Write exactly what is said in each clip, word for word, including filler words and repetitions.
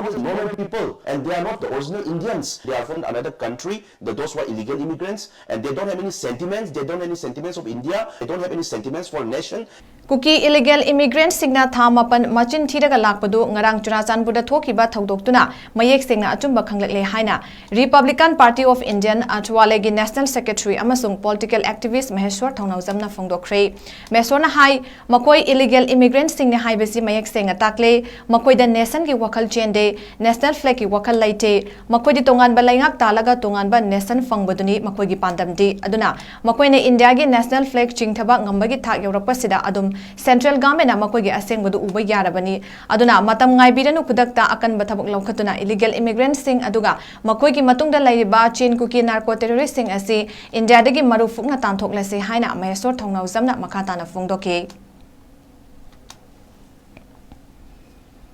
Those normal people, and they are not the original Indians. They are from another country. The, those who are illegal immigrants, and they don't have any sentiments. They don't have any sentiments of India. They don't have any sentiments for nation. Kuki illegal ꯏꯃꯤꯒ꯭ꯔꯦꯟꯠꯁꯤꯡꯅ ꯊꯥ ꯃꯥꯄꯟ ꯃꯆꯤꯟ ꯊꯤꯔꯒ ꯂꯥꯛꯄꯗꯨ ꯉꯔꯥꯡ ꯆꯨꯔꯥꯆꯥꯟꯄꯨꯔꯗ ꯊꯣꯛꯈꯤꯕ ꯊꯧꯗꯣꯛꯇꯨꯅ ꯃꯌꯦꯛ ꯁꯦꯡꯅ ꯑꯆꯨꯝꯕ ꯈꯪꯂꯛꯂꯦ ꯍꯥꯏꯅ ꯔꯤꯄꯕ꯭ꯂꯤꯀꯥꯟ ꯄꯥꯔꯇꯤ ꯑꯣꯐ ꯏꯟꯗꯤꯌꯥꯟ ꯑꯆꯋꯥꯂꯦꯒꯤ ꯅꯦꯁꯅꯦꯜ ꯁꯦꯀ꯭ꯔꯦꯇꯔꯤ ꯑꯃꯁꯨꯡ ꯄꯣꯂꯤꯇꯤꯀꯦꯜ ꯑꯦꯛꯇꯤꯚꯤꯁ꯭ꯠ ꯃꯍꯦꯁ꯭ꯋꯔ ꯊꯧꯅꯥꯎꯖꯝꯅ ꯐꯣꯡꯗꯣꯛꯈ꯭ꯔꯦ꯫ ꯃꯍꯦꯁ꯭ꯋꯔꯅ ꯍꯥꯏ, ꯃꯈꯣꯏ ꯏꯂꯤꯒꯦꯜ ꯏꯃꯤꯒ꯭ꯔꯦꯟꯠꯁꯤꯡꯅꯤ ꯍꯥꯏꯕꯁꯤ ꯃꯌꯦꯛ ꯁꯦꯡꯅ ꯇꯥꯛꯂꯦ꯫ ꯃꯈꯣꯏꯗ ꯅꯦꯁꯟꯒꯤ ꯋꯥꯈꯜ ꯆꯦꯟꯗꯦ, ꯅꯦꯁꯅꯦꯜ ꯐ꯭ꯂꯦꯒꯀꯤ ꯋꯥꯈꯜ ꯂꯩꯇꯦ꯫ ꯃꯈꯣꯏꯗꯤ ꯇꯣꯉꯥꯟꯕ ꯂꯩꯉꯥꯛ ꯇꯥꯜꯂꯒ ꯇꯣꯉꯥꯟꯕ ꯅꯦꯁꯟ ꯐꯪꯕꯗꯨꯅꯤ ꯃꯈꯣꯏꯒꯤ ꯄꯥꯟꯗꯝꯗꯤ꯫ ꯑꯗꯨꯅ ꯃꯈꯣꯏꯅ ꯏꯟꯗꯤꯌꯥꯒꯤ ꯅꯦꯁꯅꯦꯜ ꯐ꯭ꯂꯦꯒ ꯆꯤꯡꯊꯕ ꯉꯝꯕꯒꯤ ꯊꯥꯛ ꯌꯧꯔꯛꯄꯁꯤꯗ ꯑꯗꯨꯝ ꯁꯦꯟꯇ꯭ꯔꯦꯜ ꯒꯚꯔꯟꯃꯦꯟꯠꯅ ꯃꯈꯣꯏꯒꯤ ꯑꯁꯦꯡꯕꯗꯨ ꯎꯕ ꯌꯥꯔꯕꯅꯤ꯫ ꯑꯗꯨꯅ ꯃꯇꯝ ꯉꯥꯏꯕꯤꯔꯅꯨ, ꯈꯨꯗꯛꯇ ꯑꯀꯟꯕ ꯊꯕꯛ ꯂꯧꯈꯠꯇꯨꯅ ꯏꯂꯤꯒꯦꯜ ꯏꯃꯤꯒ꯭ꯔꯦꯟꯠꯁꯤꯡ ꯑꯗꯨꯒ ꯃꯈꯣꯏꯒꯤ ꯃꯇꯨꯡꯗ ꯂꯩꯔꯤꯕ ꯆꯤꯟ ꯀꯨꯀꯤ ꯅꯥꯔꯀꯣ ꯇꯦꯔꯣꯔꯤꯁ꯭ꯠꯁꯤꯡ ꯑꯁꯤ ꯏꯟꯗꯤꯌꯥꯗꯒꯤ ꯃꯔꯨ ꯐꯨꯛꯅ ꯇꯥꯟꯊꯣꯛꯂꯁꯤ ꯍꯥꯏꯅ ꯃꯍꯦꯁ꯭ꯋꯔ ꯊꯧꯅꯥꯎꯖꯝꯅ ꯃꯈꯥ ꯇꯥꯅ ꯐꯣꯡꯗꯣꯛꯈꯤ꯫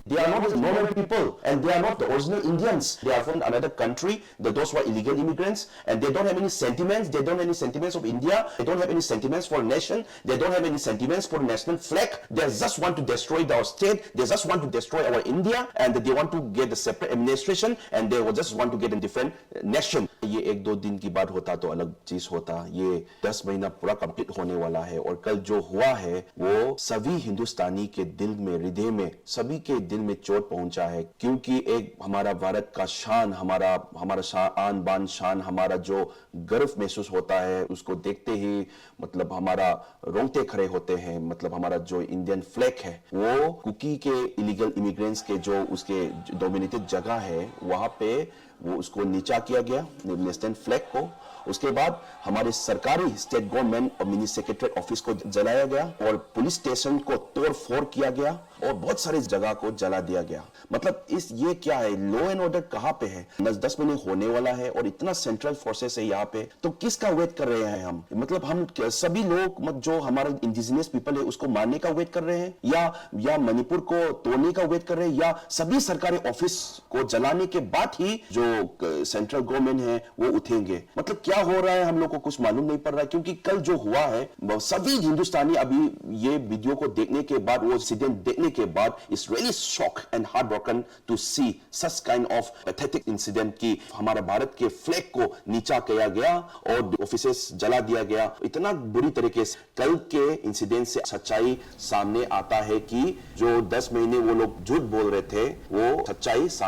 They are not the normal people, and they are not the original Indians. They are from another country. The, those who are illegal immigrants, and they don't have any sentiments. They don't have any sentiments of India. They don't have any sentiments for nation. They don't have any sentiments for national flag. They just want to destroy our state. They just want to destroy our India, and they want to get a separate administration, and they just want to get a different nation. ये एक दो दिन की बात होता तो अलग चीज होता। ये दस महीना पूरा कंप्लीट होने वाला है, और कल जो हुआ है वो सभी हिंदुस्तानी के दिल में, हृदय में, सभी के दिल में चोट पहुंचा है, क्योंकि एक हमारा भारत का शान, हमारा हमारा शा-, आन बान शान, हमारा जो गर्व महसूस होता है, उसको देखते ही मतलब हमारा रोंगटे खड़े होते हैं। मतलब हमारा जो इंडियन फ्लैग है, वो कुकी के इलीगल इमिग्रेंट्स के जो उसके डोमिनेटेड जगह है, वहाँ पे वो उसको नीचा किया गया, नेशनल फ्लैग को। उसके बाद हमारे सरकारी, स्टेट गवर्नमेंट और मिनी सेक्रेटरी ऑफिस को जलाया गया और पुलिस स्टेशन को तोड़ फोड़ किया गया और बहुत सारी जगह को जला दिया गया। मतलब इस ये क्या है, लॉ एंड ऑर्डर कहाँ पे है? दस दस महीने होने वाला है और इतना सेंट्रल फोर्सेस है यहाँ पे, तो किसका वेट कर रहे हैं हम? मतलब हम क- सभी लोग मत जो हमारे इंडिजिनस पीपल है, उसको मारने का वेट कर रहे हैं, या या मणिपुर को तोड़ने का वेट कर रहे हैं, या सभी सरकारी ऑफिस को जलाने के बाद ही जो जो सेंट्रल गवर्नमेंट है वो उठेंगे। मतलब क्या हो रहा है हम लोग को कुछ मालूम नहीं पड़ रहा है, क्योंकि कल जो हुआ है, सभी हिंदुस्तानी अभी ये वीडियो को देखने के बाद, वो इंसिडेंट देखने के बाद, is really shock and heartbroken to see such kind of pathetic incident कि हमारा भारत के फ्लैग को नीचा किया गया और ऑफिसेस जला दिया गया। इतना बुरी तरीके से कल के इंसिडेंट से सच्चाई सामने आता है कि जो दस महीने वो लोग झूठ बोल रहे थे, वो सच्चाई सामने